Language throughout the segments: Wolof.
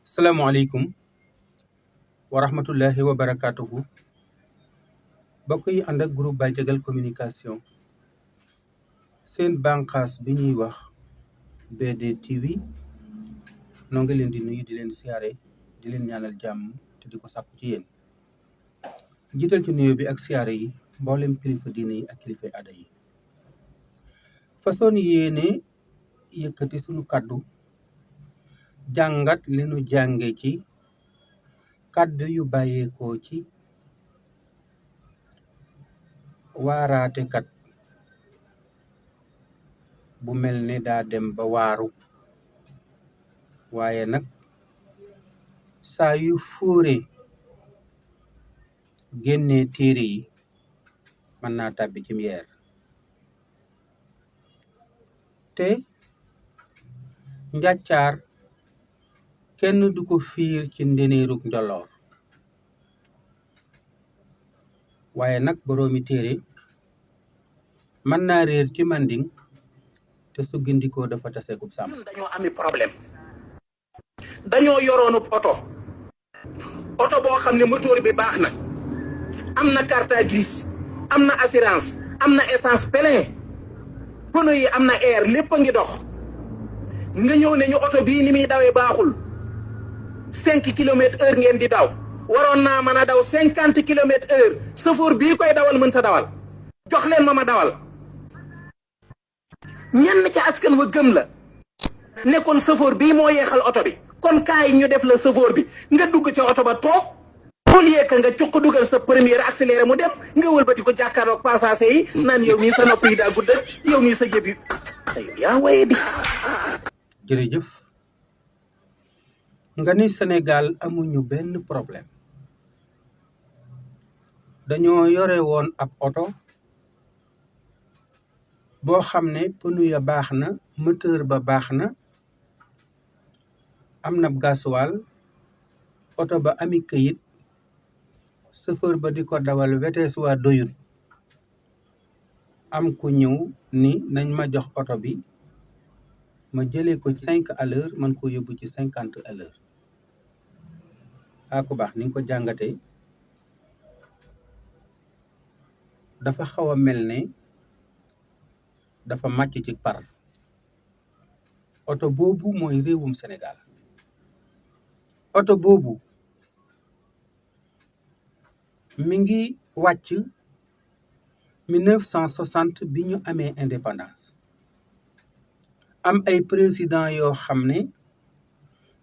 salaamaaleykum wa rahmatullahi wa barakatuhu bokk yi ànd ak groupe Baye Diagal communication seen bànqaas bi ñuy wax BDTV noo ngi leen di nuyu di leen siyaare di leen ñaanal jàmm te di ko sàkku ci yéen jiital ci nuyu bi ak siyaare yi mboolem kilifa diine yi ak kilifa aada yi façon yéene yëkkati sunu kàddu jàngat li nu jànge ci kàddu yu bàyyeekoo ci waaraatekat bu mel ne daa dem ba waaru waaye nag saa yu fóore génnee téere yi mën naa tàbbi ci yeer te njàccaar kenn du ko fiir ci ndeneerug njoloor waaye nag boroomi téere mën naa réer ci manding te su gindikoo dafa taseekub sàmm dañoo ami problème dañoo yoroonu oto boo xam ne moteur bi baax na am na carte grise am na assurance am na essence plein pneu yi am na air lépp a ngi dox nga ñëw ne ñu oto bii ni muy dawee baaxul 5 kilomètres heure ngeen di daw waroon naa mën a daw 50 kilomètres heure chauffeur bii koy dawal mënta dawal jox leen ma dawal ñenn ca askan wa gëm la nekkoon chauffeur bii moo yeexal oto bi kon kaay ñu def la chauffeur bi nga dugg ca oto ba toog au lieu que nga cuq dugal sa première accéléré mu dem nga wëlbati ko jàkkaarloog passager yi naan yow mii sa nopp yi daa gudd yow mii sa jëb yi yaa waye di jërëjëf nga ni Sénégal amuñu benn problème dañoo yore woon ab oto boo xam ne pneu ya baax na moteur ba baax na am na gasoil oto ba ami këyit chauffeur ba di ko dawal vitesse waa doyut am ku ñëw ni nañ ma jox oto bi ma jëlee ko 5 à l'heure man ko yóbbu ci 50 à l'heure ku baax ni nga ko jàngatee dafa xaw a mel ne dafa màcc ci par oto boobu mooy réewum Sénégal oto boobu mi ngi wàcc 1960 bi ñu amee indépendance am ay président yoo xam ne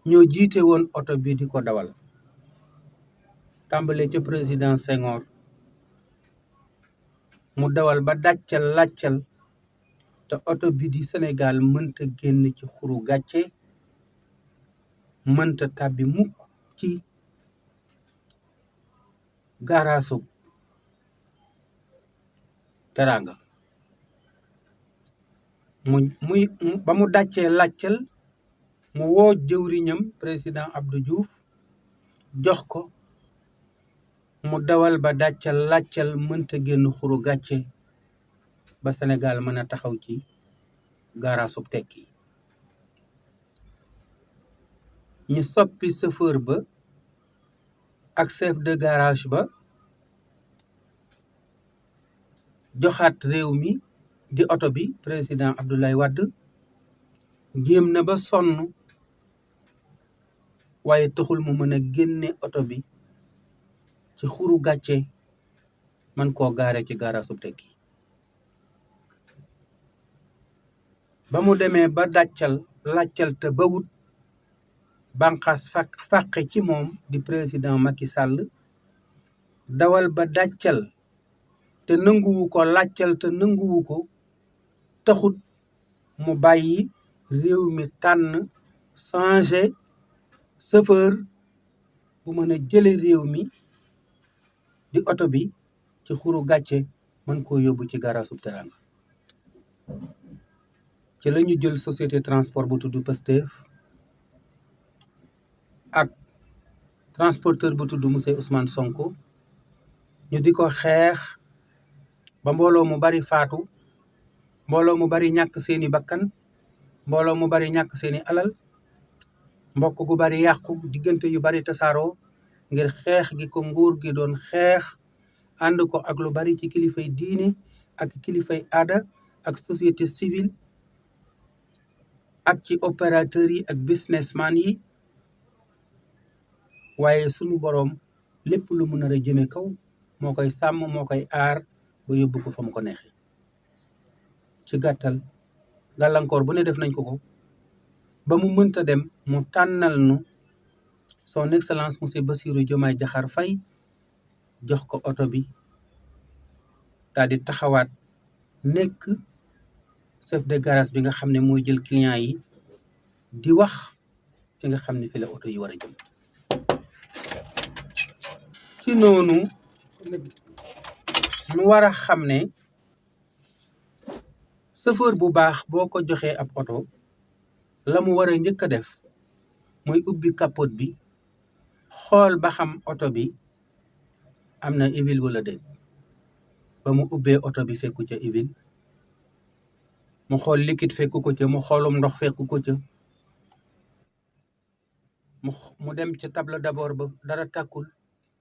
ñoo jiite woon oto bi di ko dawal tàmbale ca président Senghor mu dawal ba dàccal làccal te oto bi di Sénégal mënta génn ci xuru gàcce mënta tàbbi mukk ci gaaraasu teranga ba mu dàccee làccal mu woo jëwriñam président Abdou Diouf jox ko mu dawal ba dàccal làccal mënta génn xuru gàcce ba Sénégal mën a taxaw ci gaaraasub tekki ñu soppi chauffeur ba ak chef de garage ba joxaat réew mi di oto bi président Abdoulaye Wade jéem na ba sonn waaye taxul mu mën a génne oto bi ci xuru gàcce man koo gaare ci gaaraasub tekki ba mu demee ba dàccal làccal te bawut banqaas fàqe ci moom di président Macky Sall dawal ba dàccal te nanguwu ko làccal te nanguwu ko taxut mu bàyyi réew mi tànn changé chauffeur bu mën a jële réew mi di oto bi ci xuru gàcce mën koo yóbbu ci gaaraasub teranga ci la ñu jël société transport bu tudd Pastef ak transporteur bu tudd monsieur Ousmane Sonko ñu di ko xeex ba mbooloo mu bari faatu mbooloo mu bari ñàkk seeni bakkan mbooloo mu bari ñàkk seeni alal mbokk gu bari yàqu diggante yu bari tasaaroo ngir xeex gi ko nguur gi doon xeex ànd ko ak lu bari ci kilifay diine ak kilifay aada ak société civile ak ci opérateurs yi ak businessman yi waaye sunu boroom lépp lu mu nar a jëme kaw moo koy sàmm moo koy aar ba yóbbu ko fa mu ko neexee ci gàttal gàllankoor bu ne def nañ ko ko ba mu mënta dem mu tànnal nu son excellence monsieur Bassirou Diomaye Diakhar Faye jox ko oto bi daal di taxawaat nekk chef de garage bi nga xam ne mooy jël client yi di wax fi nga xam ne fi la oto yi war a jëm ci noonu nu war a xam ne chauffeur bu baax boo ko joxee ab oto la mu war a njëkk a def mooy ubbi capote bi xool ba xam oto bi am na huile wala déet ba mu ubbee oto bi fekku ca huile mu xool liquide fekku ko ca mu xoolum ndox fekku ko ca mu dem ca tableau d'abord ba dara tàkkul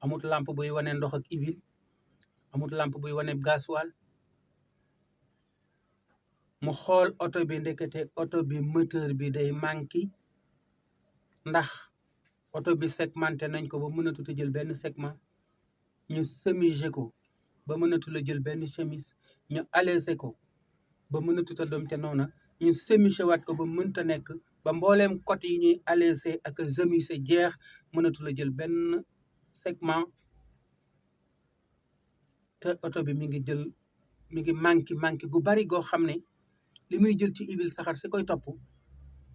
amut lampe buy wane ndox ak huile amut lampe buy wane gasoil mu xool oto bi ndekete oto bi moteur bi day manqué ndax oto bi segmenté nañ ko ba mënatut a jël benn segment ñu chemiser ko ba mënatul a jël benn chemise ñu allégé ko ba mënatut a dem te noona ñu chemiser waat ko ba mënta nekk ba mbooleem côté yi ñuy allégé ak chemiser jeex mënatul a jël benn segment te oto bi mi ngi manqué gu bari goo xam ne li muy jël ci huile saxaar si koy topp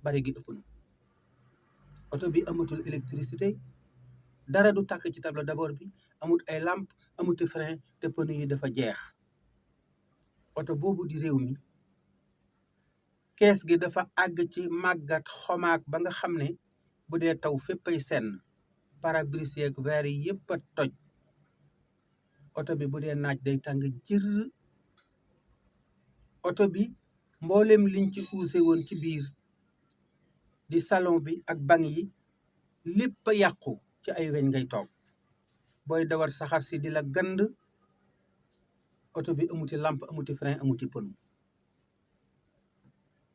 bari gi ëpp na oto bi amatul électricité dara du tàkk ci tableau d'abord bi amut ay lampe amuti frein te pneu yi dafa jeex oto boobu di réew mi kees gi dafa àgg ci màggat xomaag ba nga xam ne bu dee taw féppay senn pare-brise yeeg verre yi yëpp a toj oto bi bu dee naaj day tàng jër oto bi mboolem liñ ci uuse woon ci biir di salon bi ak banc yi lépp a yàqu ci ay weñ ngay toog booy dawar saxaar si di la gand oto bi amuti lampe amuti frein amuti pneu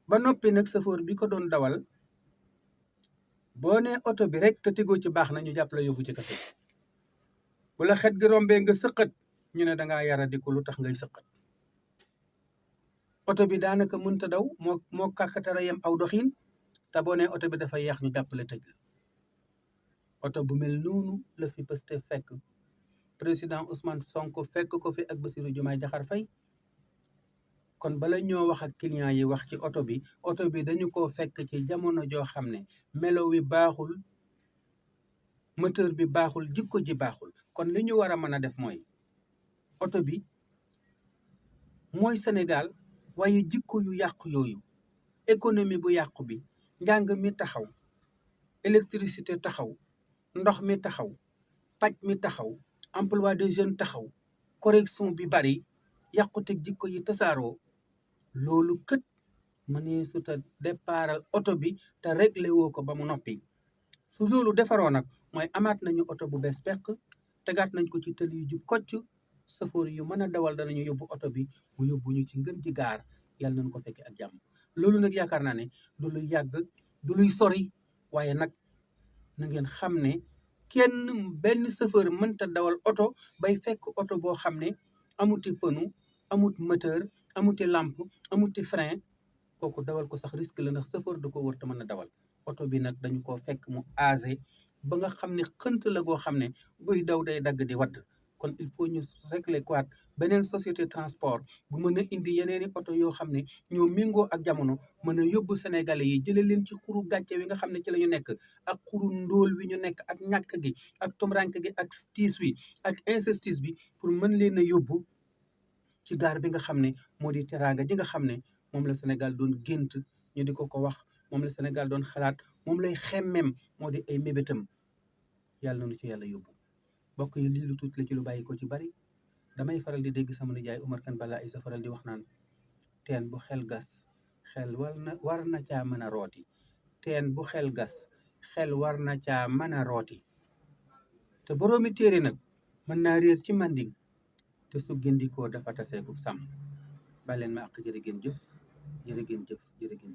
ba noppi nag chauffeur bi ko doon dawal boo nee oto bi rek te tegoo ci baax na ñu jàpp la yóbbu ci kaso bu la xet gi rombee nga sëqat ñu ne dangaa yara di ko lu tax ngay sëqat oto bi daanaka mënta daw moo kàkkatara yem aw doxiin te boo nee oto bi dafa yeex ñu jàppale tëj la oto bu mel noonu la fi Pastef fekk président Ousmane Sonko fekk ko fi ak Bassirou Diomaye Diakhar Faye kon bala ñoo wax ak client yi wax ci oto bi dañu ko fekk ci jamono joo xam ne melo wi baaxul moteur bi baaxul jikko ji baaxul kon li ñu war a mën a def mooy oto bi mooy Sénégal waaye jikko yu yàqu yooyu économie bu yàqu bi njàng mi taxaw électricité taxaw ndox mi taxaw paj mi taxaw emploi des jeunes taxaw correction bi bari yàquteg jikko yi tasaaroo loolu kët mënee su ta déparal oto bi te réglé woo ko ba mu noppi su loolu defaroo nag mooy amaat nañu oto bu bees peq tegaat nañ ko ci tëli yu jub kocc safoor yu mën a dawal danañu yóbbu oto bi mu yóbbu ñu ci ngën ji gaar yàlla nañu ko fekkee ak jàmm loolu nag yaakaar naa ne du luy yàgg du luy sori waaye nag na ngeen xam ne benn chauffeur mënta dawal oto bay fekk oto boo xam ne amuti pneu amut moteur amuti lampe amuti frein kooku dawal ko sax risque la ndax chauffeur da ko wër te mën a dawal oto bi nag dañu ko fekk mu âgé ba nga xam ne xënt la goo xam ne buy daw day dagg di wadd kon il faut ñu régler quoi beneen société transport bu mën a indi yeneeni oto yoo xam ne ñoo méngoo ak jamono mën a yóbbu sénégalais yi jële leen ci xuru gàcce wi nga xam ne ci la ñu nekk ak xuru ndóol wi ñu nekk ak ñàkk gi ak tumranke gi ak tiis wi ak injustice bi pour mën leen a yóbbu ci gaar bi nga xam ne moo di teraanga ji nga xam ne moom la Sénégal doon gént ñu di ko wax moom la Sénégal doon xalaat moom lay xemmem moo di ay mébétam yàlla nañu ci yàlla yóbbu bokk yi lii lu tuuti la ci lu bàyyi ko ci bari damay faral di dégg sama nijaay Umar Kan Bala Isa faral di wax naan teen bu xel gas xel war na caa mën a rooti teen bu xel gas xel war na caa mën a rooti te boroomi téere nag mën naa réer ci manding te su gindikoo dafa taseeku sàmm baleen ma ak jërë ngeen jëf jërë ngeen jëf jërë ngeen jëf